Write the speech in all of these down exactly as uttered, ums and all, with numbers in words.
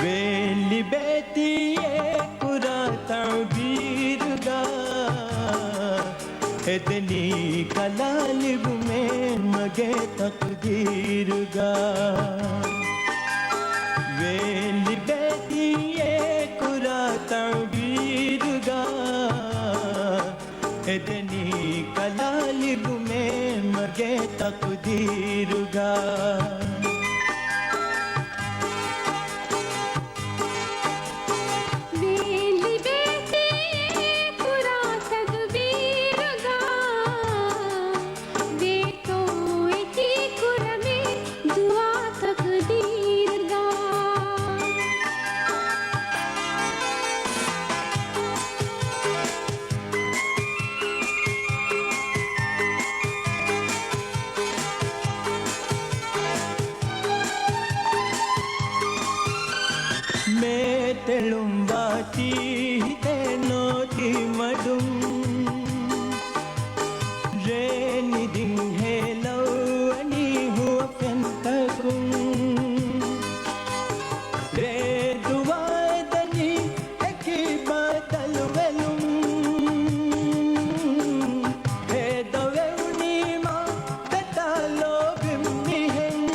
ވޭން ލިބޭތީ އެ ކުރާ ތަޢުބީރުގަ، އެދެނީ ކަލާ ލިބުމޭ މަގޭ ތަޤްދީރުގަ. ވޭން ލިބޭތީ އެ ކުރާ ތަޢުބީރުގަ، އެދެނީ ކަލާ ލިބުމޭ މަގޭ ތަޤުދީރުގަ. ވޭން ލިބޭތީ އެ ކުރާ ތަދުބީރުގަ، ވޭތޯ އެކީ ކުރަމޭ ދުޢާ ތަޤްދީރުގަ. މޭ ތެޅުން ވާތީ ހިތޭ ނޯތީ މަޑުން. ރޭ ނިދިން ހޭލައްވަނީ ހުވަފެންތަކުން. ރޭ ދުވާ އެދަނީ އެކި ބަދަލުވެލުން. ހޭދަވެވުނީމާ ދެތާ ލޯބިން މިހެން.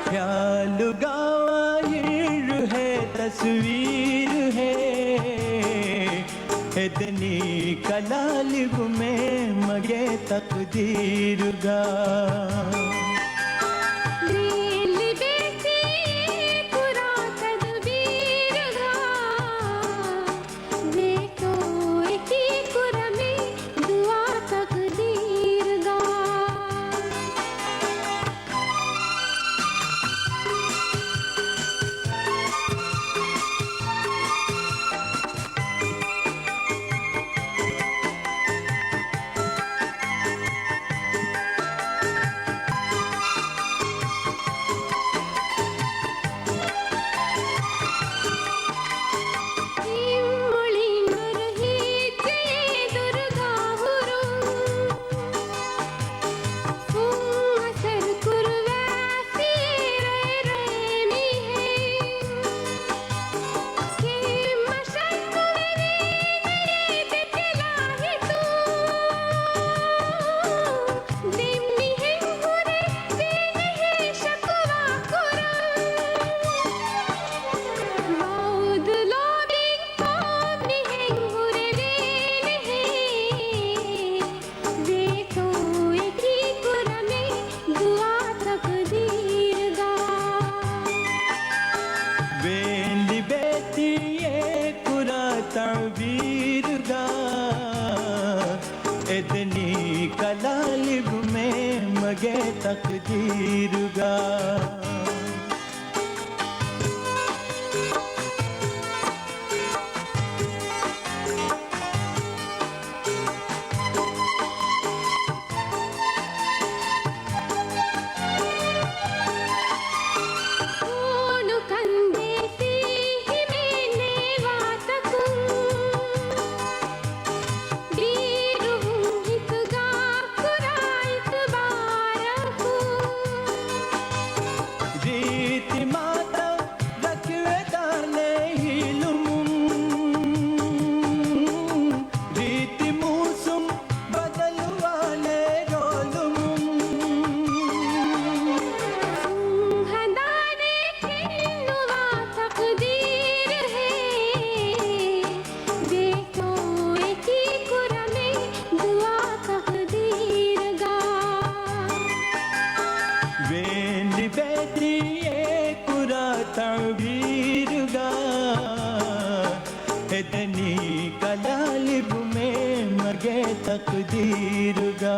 ޚިޔާލުގަ ވާ ހިއްރުހޭ ތަސްވީރުހޭ، އެދެނީ ކަލާ ލިބުމޭ މަގޭ ތަޤްދީރުގަ. ވޭން ލިބޭތީ ކުރާ ތަދުބީރުގަ، ވޭތޯ އެކީ ކުރަމޭ ދުޢާ ތަޤްދީރުގަ. މުޅިން ނުރުހިއްޖެ ދުރުގާ ހުރުން. ފުން އަސަރު ކުރުވާފި ރޭ ރޭ މިހެން. ކެއިން މަށަށް ނުވެވީ ނެރޭ ދެކެލާ ހިތުން. ދެން މިހެން ހުރެއްވީނެހޭ ޝަކުވާ ކުރަން. ވަޢުދު ލޯބިން ކޮށް މިހެން ހުރެވޭނެހޭ. ވޭތޯ އެކީ ކުރަމޭ ދުޢާ ތަޤްދީރުގަ. ވޭން ލިބޭތީ އެ ކުރާ ތަޢުބީރުގަ، އެދެނީ ކަލާ ލިބުމޭ މަގޭ ތަޤްދީރުގަ. ހޫނު ކަންދޭސީ ހިމޭނޭ ވާތަކުން، ބީރުހުން ހިތުގަ ކުރާ އިތުބާރަކުން. ރީތި މާތައް ރަކިވެދާނެ ހީލުމުން، ރީތި މޫސުން ބަދަލުވާނެ ރޯލުމުން. ހަނދާނެއް ކެއިން ނުވާ ތަޤްދީރުހޭ، ދޭތޯ އެކީ ކުރަމޭ ދުޢާ ތަޤްދީރުގަ. ވޭން ލިބޭތީ އެ ކުރާ ތަޢުބީރުގަ، އެދެނީ ކަލާ ލިބުމޭ މަގޭ ތަޤްދީރުގަ.